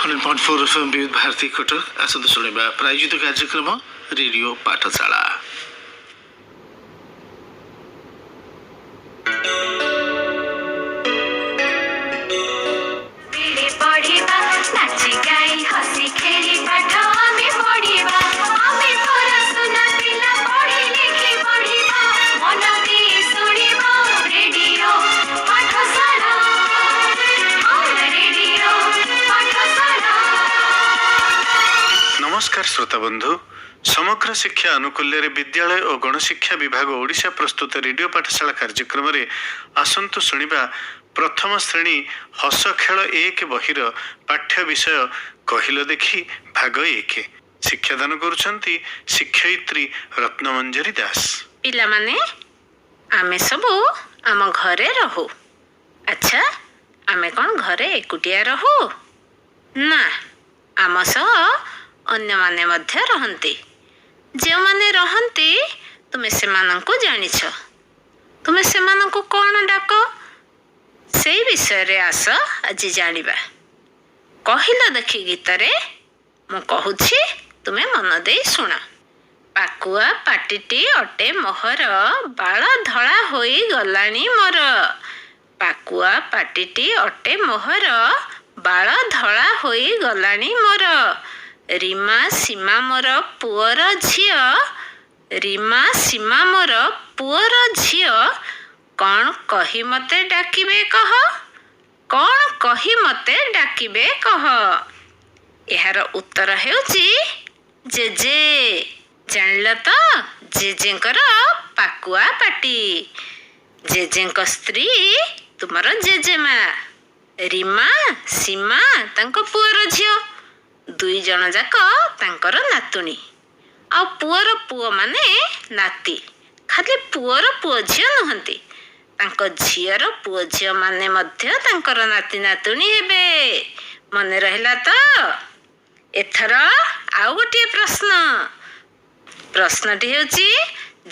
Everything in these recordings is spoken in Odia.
100.4 FM Vividh Bharati Cuttack. ଆସନ୍ତୁ ଶୁଣିବା ପ୍ରାୟୋଜିତ କାର୍ଯ୍ୟକ୍ରମ ରେଡ଼ିଓ ପାଠଶାଳା। ପଢିବା, ନାଚି ଗାଇ ହସି ଖେଳି ପାଠ ଆମେ ପଢିବା। ଆମେ ପରାସୁନା ପିଲା, ପଢି ଲେଖି ବଢିବା। ମନ ଦେଇ ଶୁଣିବା ରେଡିଓ ପାଠଶାଳା। ହଁ, ରେଡିଓ ପାଠଶାଳା। ନମସ୍କାର ଶ୍ରୋତା ବନ୍ଧୁ। ସମଗ୍ର ଶିକ୍ଷା ଆନୁକୂଲ୍ୟରେ ବିଦ୍ୟାଳୟ ଓ ଗଣଶିକ୍ଷା ବିଭାଗ ଓଡ଼ିଶା ପ୍ରସ୍ତୁତ ରେଡ଼ିଓ ପାଠଶାଳା କାର୍ଯ୍ୟକ୍ରମରେ ଆସନ୍ତୁ ଶୁଣିବା ପ୍ରଥମ ଶ୍ରେଣୀ ହସ ଖେଳ ଏକ ବହିର ପାଠ୍ୟ ବିଷୟ କହିଲ ଦେଖି ଭାଗ ଏକ। ଶିକ୍ଷାଦାନ କରୁଛନ୍ତି ଶିକ୍ଷୟିତ୍ରୀ ରତ୍ନମଞ୍ଜରୀ ଦାସ। ପିଲାମାନେ, ଆମେ ସବୁ ଆମ ଘରେ ରହୁ। ଆଚ୍ଛା, ଆମେ କ'ଣ ଘରେ ଏକୁଟିଆ ରହୁ? ନା, ଆମ ସହ ଅନ୍ୟମାନେ ମଧ୍ୟ ରହନ୍ତି। ଯେଉଁମାନେ ରହନ୍ତି, ତୁମେ ସେମାନଙ୍କୁ ଜାଣିଛ। ତୁମେ ସେମାନଙ୍କୁ କ'ଣ ଡାକ, ସେଇ ବିଷୟରେ ଆସ ଆଜି ଜାଣିବା। କହିଲ ଦେଖି ଗୀତରେ ମୁଁ କହୁଛି, ତୁମେ ମନ ଦେଇ ଶୁଣ। ପାକୁଆ ପାଟିଟି ଅଟେ ମୋହର, ବାଳ ଧଳା ହୋଇଗଲାଣି ମୋର। ପାକୁଆ ପାଟିଟି ଅଟେ ମୋହର, ବାଳ ଧଳା ହୋଇଗଲାଣି ମୋର। ରୀମା ସୀମା ମୋର ପୁଅର ଝିଅ, ରୀମା ସୀମା ମୋର ପୁଅର ଝିଅ, କ'ଣ କହି ମତେ ଡାକିବେ କହ? କ'ଣ କହି ମତେ ଡାକିବେ କହ? ଏହାର ଉତ୍ତର ହେଉଛି ଜେଜେ। ଜାଣିଲ ତ, ଜେଜେଙ୍କର ପାକୁଆ ପାଟି। ଜେଜେଙ୍କ ସ୍ତ୍ରୀ ତୁମର ଜେଜେମା। ରୀମା ସୀମା ତାଙ୍କ ପୁଅର ଝିଅ। ଦୁଇ ଜଣ ଯାକ ତାଙ୍କର ନାତୁଣୀ। ଆଉ ପୁଅର ପୁଅମାନେ ନାତି। ଖାଲି ପୁଅର ପୁଅ ଝିଅ ନୁହନ୍ତି, ତାଙ୍କ ଝିଅର ପୁଅ ଝିଅମାନେ ମଧ୍ୟ ତାଙ୍କର ନାତି ନାତୁଣୀ ହେବେ। ମନେ ରହିଲା ତ? ଏଥର ଆଉ ଗୋଟିଏ ପ୍ରଶ୍ନ। ପ୍ରଶ୍ନଟି ହେଉଛି,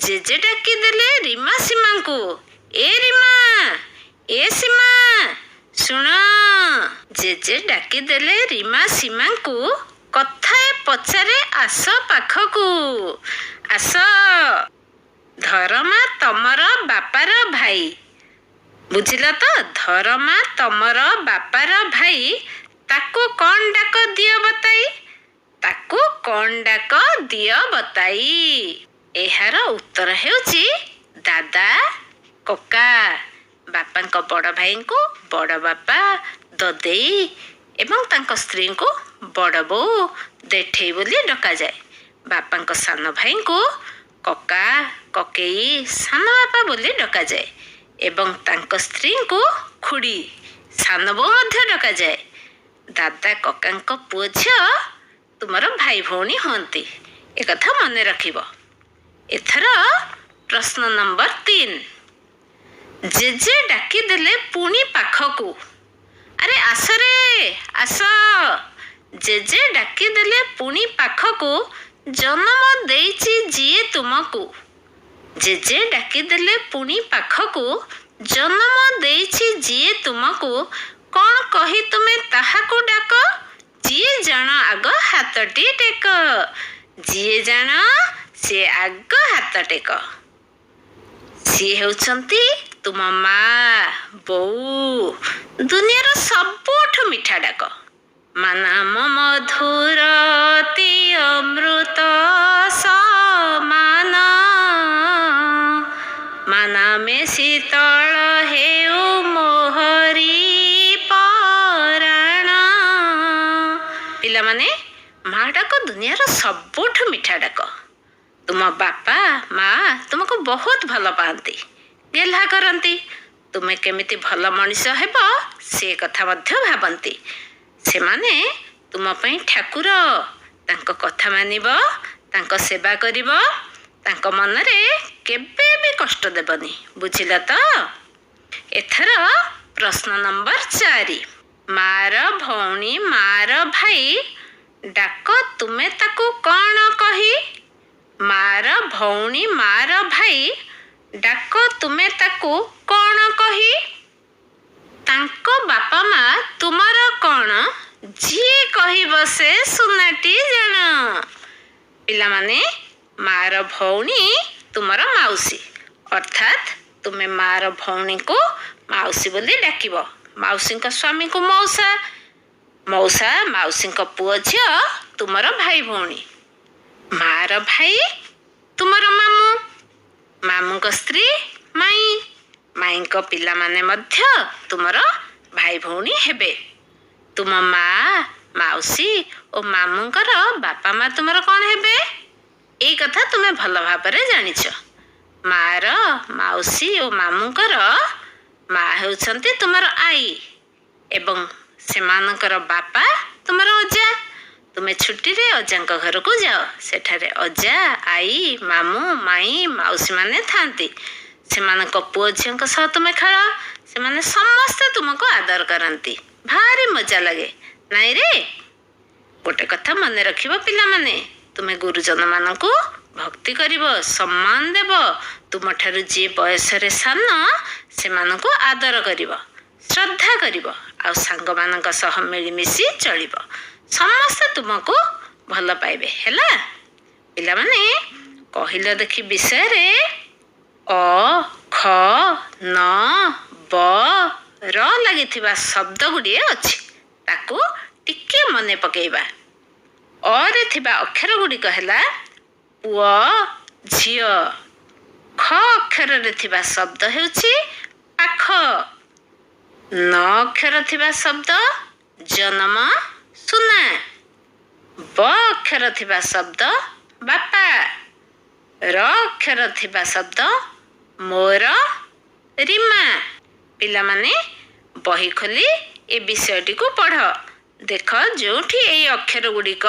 ଜେଜେ ଡାକିଦେଲେ ରୀମା ସୀମାଙ୍କୁ, ଏ ରୀମା, ଏ ସୀମା, ଶୁଣ। ଜେଜେ ଡାକିଦେଲେ ରୀମା ସୀମାଙ୍କୁ, କଥାଏ ପଚାରେ ଆସ ପାଖକୁ ଆସ। ଧରମା ତମର ବାପାର ଭାଇ। ବୁଝିଲ ତ? ଧରମା ତମର ବାପାର ଭାଇ, ତାକୁ କ'ଣ ଡାକ ଦିଅ ବତାଇ? ତାକୁ କ'ଣ ଡାକ ଦିଅ ବତାଇ? ଏହାର ଉତ୍ତର ହେଉଛି ଦାଦା, କକା। ବାପାଙ୍କ ବଡ଼ ଭାଇଙ୍କୁ ବଡ଼ ବାପା, ଦଦେଇ ଏବଂ ତାଙ୍କ ସ୍ତ୍ରୀଙ୍କୁ ବଡ଼ ବୋଉ, ଦେଠେଇ ବୋଲି ଡକାଯାଏ। ବାପାଙ୍କ ସାନ ଭାଇଙ୍କୁ କକା, କକେଇ, ସାନ ବାପା ବୋଲି ଡକାଯାଏ ଏବଂ ତାଙ୍କ ସ୍ତ୍ରୀଙ୍କୁ ଖୁଡ଼ି, ସାନ ବୋଉ ମଧ୍ୟ ଡକାଯାଏ। ଦାଦା କକାଙ୍କ ପୁଅ ଝିଅ ତୁମର ଭାଇ ଭଉଣୀ ହୁଅନ୍ତି, ଏକଥା ମନେ ରଖିବ। ଏଥର ପ୍ରଶ୍ନ ନମ୍ବର 3। ଜେଜେ ଡାକିଦେଲେ ପୁଣି ପାଖକୁ, ଆରେ ଆସରେ ଆସ। ଜେଜେ ଡାକିଦେଲେ ପୁଣି ପାଖକୁ, ଜନମ ଦେଇଛି ଯିଏ ତୁମକୁ। ଜେଜେ ଡାକିଦେଲେ ପୁଣି ପାଖକୁ, ଜନମ ଦେଇଛି ଯିଏ ତୁମକୁ, କ'ଣ କହି ତୁମେ ତାହାକୁ ଡାକ? ଯିଏ ଜାଣ ଆଗ ହାତଟି ଟେକ। ଯିଏ ଜାଣ ସିଏ ଆଗ ହାତ ଟେକ। ସିଏ ହେଉଛନ୍ତି ତୁମ ମା, ବୋଉ। ଦୁନିଆର ସବୁଠୁ ମିଠା ଡାକ। ମା ନାମ ମଧୁର ଅତି ଅମୃତ ସମାନ, ମା ନାମେ ଶୀତଳ ହେଉ ମୋହରି ପରାଣ। ପିଲାମାନେ, ମା ଡାକ ଦୁନିଆର ସବୁଠୁ ମିଠା ଡାକ। ତୁମ ବାପା ମା ତୁମକୁ ବହୁତ ଭଲ ପାଆନ୍ତି, ଗେହ୍ଲା କରନ୍ତି। ତୁମେ କେମିତି ଭଲ ମଣିଷ ହେବ, ସେ କଥା ମଧ୍ୟ ଭାବନ୍ତି। ସେମାନେ ତୁମ ପାଇଁ ଠାକୁର। ତାଙ୍କ କଥା ମାନିବ, ତାଙ୍କ ସେବା କରିବ, ତାଙ୍କ ମନରେ କେବେ ବି କଷ୍ଟ ଦେବନି। ବୁଝିଲ ତ? ଏଥର ପ୍ରଶ୍ନ ନମ୍ବର 4। ମାର ଭଉଣୀ ମାର ଭାଇ, ଡାକ ତୁମେ ତାକୁ କ'ଣ କହି? ମାର ଭଉଣୀ ମାର ଭାଇ, ଡାକ ତୁମେ ତାକୁ କ'ଣ କହି? ତାଙ୍କ ବାପା ମା ତୁମର କ'ଣ? ଯିଏ କହିବ ସେ ସୁନାଟି ଜାଣ। ପିଲାମାନେ, ମାର ଭଉଣୀ ତୁମର ମାଉସୀ, ଅର୍ଥାତ୍ ତୁମେ ମାର ଭଉଣୀଙ୍କୁ ମାଉସୀ ବୋଲି ଡାକିବ। ମାଉସୀଙ୍କ ସ୍ୱାମୀଙ୍କୁ ମଉସା। ମଉସା ମାଉସୀଙ୍କ ପୁଅ ଝିଅ ତୁମର ଭାଇ ଭଉଣୀ। ମାର ଭାଇ ତୁମର ମାମୁଁ, ମାମୁଁଙ୍କ ସ୍ତ୍ରୀ ମାଇଁ, ମାଇଁଙ୍କ ପିଲାମାନେ ମଧ୍ୟ ତୁମର ଭାଇ ଭଉଣୀ ହେବେ। ତୁମ ମା, ମାଉସୀ ଓ ମାମୁଁଙ୍କର ବାପା ମା ତୁମର କ'ଣ ହେବେ, ଏଇ କଥା ତୁମେ ଭଲ ଭାବରେ ଜାଣିଛ। ମାର, ମାଉସୀ ଓ ମାମୁଁଙ୍କର ମା ହେଉଛନ୍ତି ତୁମର ଆଈ ଏବଂ ସେମାନଙ୍କର ବାପା ତୁମର ଅଜା। ତୁମେ ଛୁଟିରେ ଅଜାଙ୍କ ଘରକୁ ଯାଅ। ସେଠାରେ ଅଜା, ଆଈ, ମାମୁଁ, ମାଇଁ, ମାଉସୀମାନେ ଥାନ୍ତି। ସେମାନଙ୍କ ପୁଅ ଝିଅଙ୍କ ସହ ତୁମେ ଖେଳ। ସେମାନେ ସମସ୍ତେ ତୁମକୁ ଆଦର କରନ୍ତି। ଭାରି ମଜା ଲାଗେ, ନାଇଁ ରେ? ଗୋଟେ କଥା ମନେ ରଖିବ ପିଲାମାନେ, ତୁମେ ଗୁରୁଜନମାନଙ୍କୁ ଭକ୍ତି କରିବ, ସମ୍ମାନ ଦେବ। ତୁମଠାରୁ ଯିଏ ବୟସରେ ସାନ, ସେମାନଙ୍କୁ ଆଦର କରିବ, ଶ୍ରଦ୍ଧା କରିବ ଆଉ ସାଙ୍ଗମାନଙ୍କ ସହ ମିଳିମିଶି ଚଳିବ। ସମସ୍ତେ ତୁମକୁ ଭଲ ପାଇବେ। ହେଲା ପିଲାମାନେ? କହିଲ ଦେଖି, ବିଷୟରେ ଅ, ଖ, ନ, ବ, ର ଲାଗିଥିବା ଶବ୍ଦ ଗୁଡ଼ିଏ ଅଛି, ତାକୁ ଟିକେ ମନେ ପକେଇବା। ଅ ରେ ଥିବା ଅକ୍ଷର ଗୁଡ଼ିକ ହେଲା ପୁଅ, ଝିଅ। ଖ ଅକ୍ଷରରେ ଥିବା ଶବ୍ଦ ହେଉଛି ପାଖ। ନ ଅକ୍ଷର ଥିବା ଶବ୍ଦ ଜନମ, ସୁନା। ବ ଅକ୍ଷର ଥିବା ଶବ୍ଦ ବାପା। ର ଅକ୍ଷର ଥିବା ଶବ୍ଦ ମୋର, ରିମା। ପିଲାମାନେ, ବହି ଖୋଲି ଏ ବିଷୟଟିକୁ ପଢ଼। ଦେଖ, ଯେଉଁଠି ଏଇ ଅକ୍ଷର ଗୁଡ଼ିକ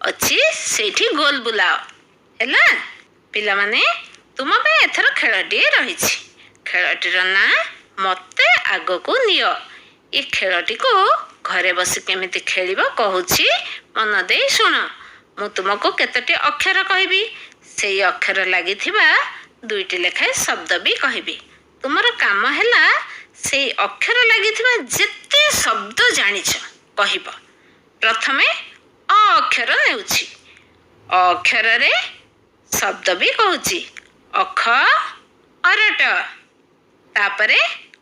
ଅଛି, ସେଇଠି ଗୋଲ ବୁଲାଅ। ହେଲା ପିଲାମାନେ? ତୁମ ପାଇଁ ଏଥର ଖେଳଟିଏ ରହିଛି। ଖେଳଟିର ନାଁ "ମୋତେ ଆଗକୁ ନିଅ"। ଏ ଖେଳଟିକୁ ଘରେ ବସି କେମିତି ଖେଳିବ କହୁଛି, ମନ ଦେଇ ଶୁଣ। ମୁଁ ତୁମକୁ କେତୋଟି ଅକ୍ଷର କହିବି। ସେଇ ଅକ୍ଷର ଲାଗିଥିବା ଦୁଇଟି ଲେଖାଏଁ ଶବ୍ଦ ବି କହିବି। ତୁମର କାମ ହେଲା ସେଇ ଅକ୍ଷର ଲାଗିଥିବା ଯେତେ ଶବ୍ଦ ଜାଣିଛ କହିବ। ପ୍ରଥମେ ଅ ଅକ୍ଷର ନେଉଛି। ଅ ଅକ୍ଷରରେ ଶବ୍ଦ ବି କହୁଛି: ଅଖ, ଅରଟ। ତାପରେ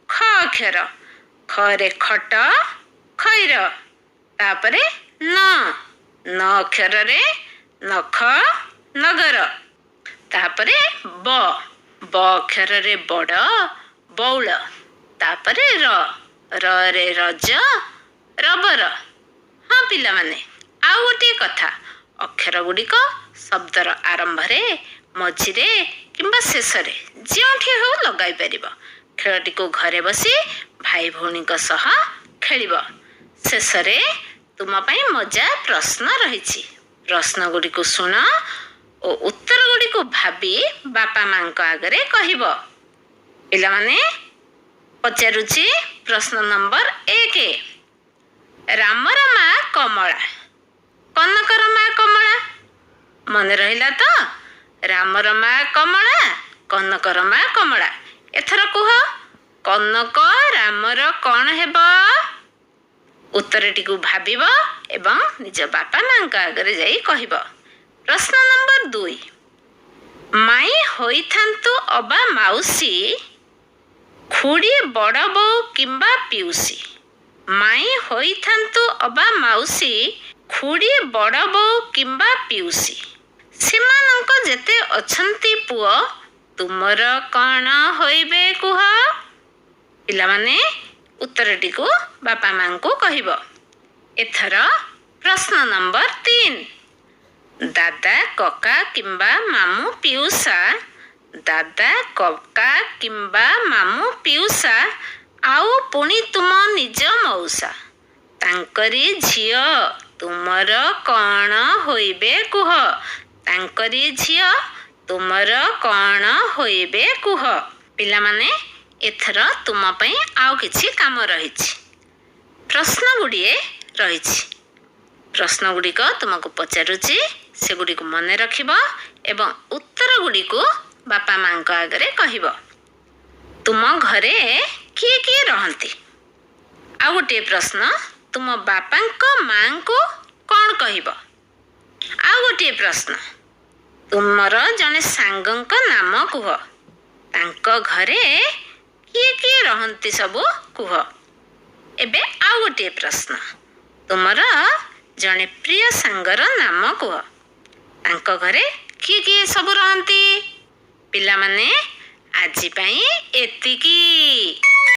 ଖ ଅକ୍ଷର। ଖରେ ଖଟ, ଖଇର। ତାପରେ ନ। ନ ଅକ୍ଷରରେ ନଖ, ନଗର। ତାପରେ ବ। ବ ଅକ୍ଷରରେ ବଡ଼, ବଉଳ। ତାପରେ ର। ରରେ ରଜ, ରବର। ହଁ ପିଲାମାନେ, ଆଉ ଗୋଟିଏ କଥା, ଅକ୍ଷର ଗୁଡ଼ିକ ଶବ୍ଦର ଆରମ୍ଭରେ, ମଝିରେ କିମ୍ବା ଶେଷରେ ଯେଉଁଠି ହେଉ ଲଗାଇ ପାରିବ। ଖେଳଟିକୁ ଘରେ ବସି ଭାଇ ଭଉଣୀଙ୍କ ସହ ଖେଳିବ। ଶେଷରେ ତୁମ ପାଇଁ ମଜା ପ୍ରଶ୍ନ ରହିଛି। ପ୍ରଶ୍ନ ଗୁଡ଼ିକୁ ଶୁଣ ଓ ଉତ୍ତର ଗୁଡ଼ିକୁ ଭାବି ବାପା ମାଙ୍କ ଆଗରେ କହିବ। ପିଲାମାନେ, ପଚାରୁଛି ପ୍ରଶ୍ନ ନମ୍ବର 1। ରାମର ମା କମଳା, କନକର ମା କମଳା। ମନେ ରହିଲା ତ? ରାମର ମା କମଳା, କନକର ମା କମଳା। ଏଥର କୁହ, କନକ ରାମର କ'ଣ ହେବ? ଉତ୍ତରଟିକୁ ଭାବିବ ଏବଂ ନିଜ ବାପା ମାଙ୍କ ଆଗରେ ଯାଇ କହିବ। ପ୍ରଶ୍ନ ନମ୍ବର 2। ମାଇଁ ହୋଇଥାନ୍ତୁ ଅବା ମାଉସୀ, ଖୁଡ଼ି, ବଡ଼ ବୋଉ କିମ୍ବା ପିଉସୀ। ମାଇଁ ହୋଇଥାନ୍ତୁ ଅବା ମାଉସୀ, ଖୁଡ଼ି, ବଡ଼ ବୋଉ କିମ୍ବା ପିଉସୀ, ସେମାନଙ୍କ ଯେତେ ଅଛନ୍ତି ପୁଅ, ତୁମର କ'ଣ ହୋଇବେ କୁହ? ପିଲାମାନେ, ଉତ୍ତରଟିକୁ ବାପା ମାଙ୍କୁ କହିବ। ଏଥର ପ୍ରଶ୍ନ ନମ୍ବର 3। ଦାଦା, କକା କିମ୍ବା ମାମୁଁ ପିଉସା, ଦାଦା, କକା କିମ୍ବା ମାମୁଁ ପିଉସା, ଆଉ ପୁଣି ତୁମ ନିଜ ମଉସା, ତାଙ୍କରି ଝିଅ ତୁମର କ'ଣ ହୋଇବେ କୁହ? ତାଙ୍କରି ଝିଅ ତୁମର କ'ଣ ହୋଇବେ କୁହ? ପିଲାମାନେ, ଏଥର ତୁମ ପାଇଁ ଆଉ କିଛି କାମ ରହିଛି। ପ୍ରଶ୍ନ ଗୁଡ଼ିଏ ରହିଛି। ପ୍ରଶ୍ନ ଗୁଡ଼ିକ ତୁମକୁ ପଚାରୁଛି, ସେଗୁଡ଼ିକୁ ମନେ ରଖିବ ଏବଂ ଉତ୍ତର ଗୁଡ଼ିକୁ ବାପା ମାଙ୍କ ଆଗରେ କହିବ। ତୁମ ଘରେ କିଏ କିଏ ରହନ୍ତି? ଆଉ ଗୋଟିଏ ପ୍ରଶ୍ନ, ତୁମ ବାପାଙ୍କ ମାଆଙ୍କୁ କ'ଣ କହିବ? ଆଉ ଗୋଟିଏ ପ୍ରଶ୍ନ, ତୁମର ଜଣେ ସାଙ୍ଗଙ୍କ ନାମ କୁହ। ତାଙ୍କ ଘରେ କିଏ କିଏ ରହନ୍ତି ସବୁ କୁହ। ଏବେ ଆଉ ଗୋଟିଏ ପ୍ରଶ୍ନ, ତୁମର ଜଣେ ପ୍ରିୟ ସାଙ୍ଗର ନାମ କୁହ। ତାଙ୍କ ଘରେ କିଏ କିଏ ସବୁ ରହନ୍ତି? ପିଲାମାନେ, ଆଜି ପାଇଁ ଏତିକି।